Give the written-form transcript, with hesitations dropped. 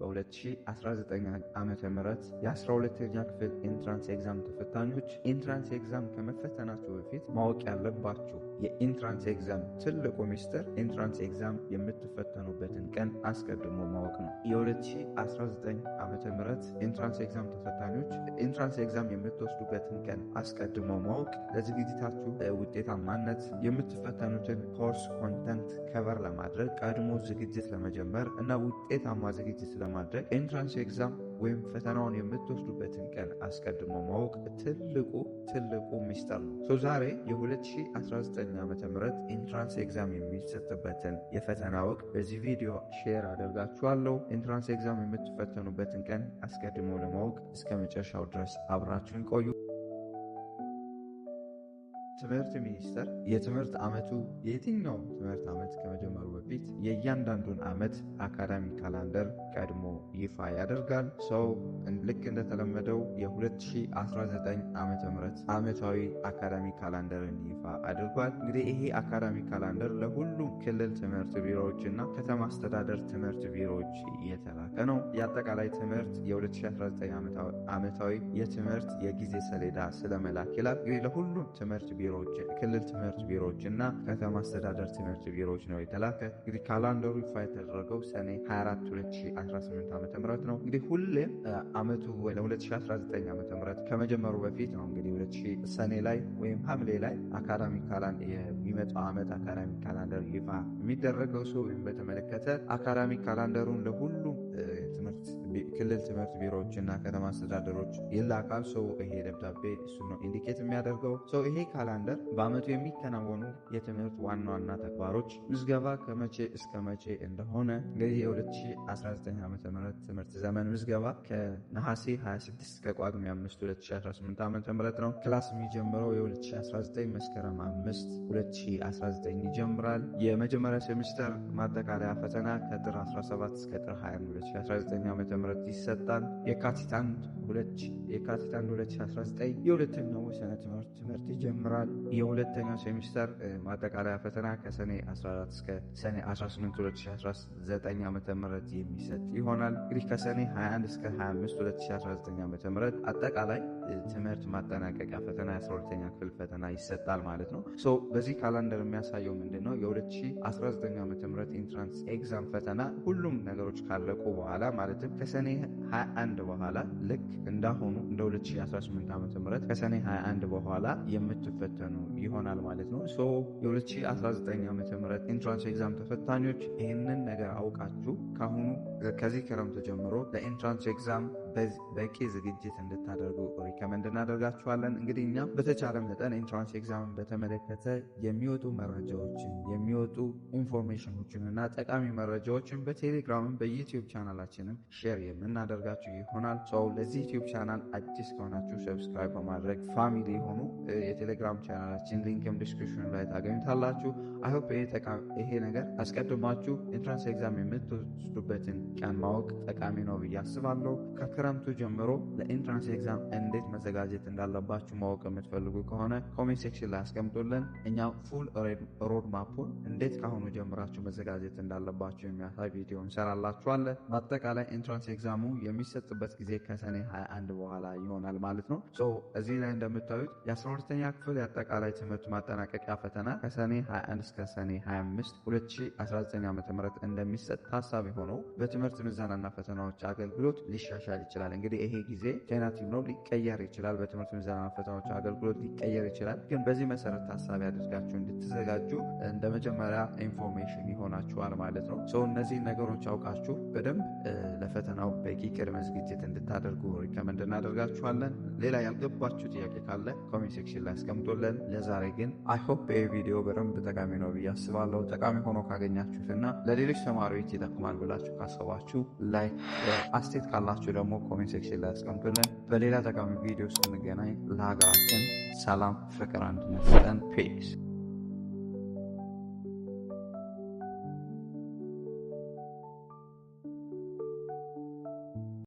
በ2019 ዓመተ ምህረት የ12ኛ ክፍል entrance exam ተፈታኞች entrance exam ከመፈተናችሁ በፊት ማወቅ ያለባችሁ የ entrance exam ትልቁ ሚስጥር entrance exam የምትፈተኑበትን ቀን አስቀድሞ ማወቅ ነው። የ2019 ዓመተ ምህረት entrance exam ተፈታኞች entrance exam የምትወስዱበትን ቀን አስቀድሞ ማወቅ ለዝግጅታችሁ ውጤታማነት፣ የምትፈተኑትን course content cover ለማድረግ፣ ቀድሞ ዝግጅት ለመጀመር እና ውጤታማ ዝግጅት ለማድረግ entrance exam ወይም ፈተናውን የምትወስዱበትን ቀን አስቀድሞ ማወቅ ትልቁ ትልቁ ሚስጥር ነው። So ዛሬ የ2019 ዓ.ም entrance exam የሚሰጥበትን የፈተና ወቅት በዚህ ቪዲዮ share አደርጋችኋለሁ። Entrance exam የምትፈተኑበትን ቀን አስቀድሞ ለማወቅ እስከ መጨረሻው ድረስ አብራችሁን ቆዩ። ትምህርት ሚኒስቴር የትምህርት ዓመቱ የትኛውም ትምህርት ዓመት ከመጀመሩ በፊት የእያንዳንዱን ዓመት academic calendar ቀድሞ ይፋ ያደርጋል። So ልክ እንደተለመደው የ2019 ዓመተ ምህረት ዓመታዊ academic calendar ን ይፋ አድርጓል። እንግዲህ ይሄ academic calendar ለሁሉም ክልል ትምህርት ቢሮዎች እና ከተማ አስተዳደር ትምህርት ቢሮዎች የተላከ ነው። የአጠቃላይ ትምህርት የ2019 ዓመታዊ የትምህርት የጊዜ ሰሌዳ ስለመላክ ይላል። እንግዲህ ለሁሉም ትምህርት ቢሮዎች፣ ክልል ትምህርት ቢሮዎች እና ከተማ አስተዳደር ትምህርት ቢሮዎች ነው የተላከ። እንግዲህ calendar ኡ ይፋ የተደረገው ሰኔ 24 2018 ዓ.ም ነው። እንግዲህ ሁሌም ዓመቱ ለ2019 ዓ.ም ከመጀመሩ በፊት ነው እንግዲህ 2000 ሰኔ ላይ ወይም ሐምሌ ላይ academic calendar፣ የሚመጣው ዓመት academic calendar ይፋ የሚደረገው። So በተመለከተ academic calendar ኡን ለሁሉም ትምህርት ክልል ትምህርት ቢሮዎች እና ከተማ አስተዳደሮች ይላካል። So ይሄ ደብዳቤ እሱ ነው indicate የሚያደርገው። So ይሄ calendar በዓመቱ የሚከናወኑ የትምህርት ዋና ዋና ተግባሮች ምዝገባ ከመቼ እስከ መቼ እንደሆነ፣ እንግዲህ የ2019 ዓ.ም ትምህርት ዘመን ምዝገባ ከነሐሴ 26 እስከ ጳጉሜ 5 2018 ዓ.ም ነው። Class የሚጀምረው የ2019 መስከረም 5 2019 ይጀምራል። የመጀመሪያ ሴሚስተር ማጠቃለያ ፈተና ከጥር 17 እስከ ጥር 21 2019 ዓ.ም ይሰጣል። የካቲት 1 2019 የሁለተኛው ወሰነ ትምህርት ይጀምራል። የሁለተኛው ሴሚስተር ማጠቃለያ ፈተና ከሰኔ 14 እስከ ሰኔ 18 2019 ዓ.ም የሚሰጥ ይሆናል። እንግዲህ ከሰኔ 21 እስከ 25 2019 ዓ.ም አጠቃላይ ትምህርት ማጠናቀቂያ ፈተና፣ የ12ኛ ክፍል ፈተና ይሰጣል ማለት ነው። So በዚህ calendar የሚያሳየው ምንድን ነው? የ2019 ዓ.ም entrance exam ፈተና ሁሉም ነገሮች ካለቁ በኋላ፣ ማለትም ከሰኔ 21 በኋላ፣ ልክ እንዳሁኑ እንደ 2018 ዓ.ም ከሰኔ 21 በኋላ የምትፈተኑ ይሆናል ማለት ነው። So የ2019 ዓ.ም entrance exam ተፈታኞች ይህንን ነገር አውቃችሁ ካሁኑ ከዚህ ክረምት ጀምሮ ለ entrance exam በቂ ዝግጅት እንድታደርጉ recommend እናደርጋችኋለን። እንግዲህ እኛም በተቻለ መጠን entrance exam ን በተመለከተ የሚወጡ መረጃዎችን፣ የሚወጡ information ኦችን እና ጠቃሚ መረጃዎችን በቴሌግራምም በዩቲዩብ ቻናላችንም share የምናደርጋችሁ ይሆናል። So ለዚህ ዩቲዩብ ቻናል አዲስ ከሆናችሁ subscribe በማድረግ family ሁኑ። የቴሌግራም ቻናላችን link ም description ላይ ታገኙታላችሁ። I hope ይሄ ነገር አስቀድማችሁ entrance exam የምትወስዱበትን ቀን ማወቅ ጠቃሚ ነው ብዬ አስባለሁ። ከክረምቱ ጀምሮ ለ entrance exam እንዴት መዘጋጀት እንዳለባችሁ ማወቅ የምትፈልጉ ከሆነ comment section ላይ አስቀምጡልን። እኛ full road map ኡን እንዴት ካሁኑ ጀምራችሁ መዘጋጀት እንዳለባችሁ የሚያሳይ ቪዲዮ እንሰራላችኋለን። በአጠቃላይ entrance exam ኡ የሚሰጥበት ጊዜ ከሰኔ 21 በኋላ ይሆናል ማለት ነው። So እዚህ ላይ እንደምታዩት የ12ኛ ክፍል የአጠቃላይ ትምህርት ማጠናቀቂያ ፈተና ከሰኔ 21 እስከ ሰኔ 25 2019 ዓ.ም እንደሚሰጥ ታሳቢ ሆኖ በትምህርት ምዘናና ፈተናዎች አገልግሎት ሊሻሻል ይችላል። እንግዲህ ይሄ ጊዜ tentative ነው፣ ሊቀየር ይችላል። በትምህርት ምዘናና ፈተናዎች አገልግሎት ሊቀየር ይችላል። ግን በዚህ መሰረት ታሳቢ አድርጋችሁ እንድትዘጋጁ እንደ መጀመሪያ information ይሆናችኋል ማለት ነው። So እነዚህን ነገሮች አውቃችሁ በደንብ ለፈተናው በቂ ቅድመ ዝግጅት እንድታደርጉ recommend እናደርጋችኋለን። ሌላ ያልገባችሁ ጥያቄ ካለ comment section ላይ አስቀምጡልን። ለዛሬ ግን I hope ይህ ቪዲዮ በደንብ ጠቃሚ ነው ብዬ አስባለሁ። ጠቃሚ ሆኖ ካገኛችሁትና ለሌሎች ተማሪዎች ይጠቅማል ብላችሁ ካሰባችሁ like፣ አስተያየት ካላችሁ ደግሞ comment section ላይ አስቀምጡልን። በሌላ ጠቃሚ ቪዲዮ እስክንገናኝ ለሀገራችን ሰላም፣ ፍቅር፣ አንድነት ስጠን። Peace.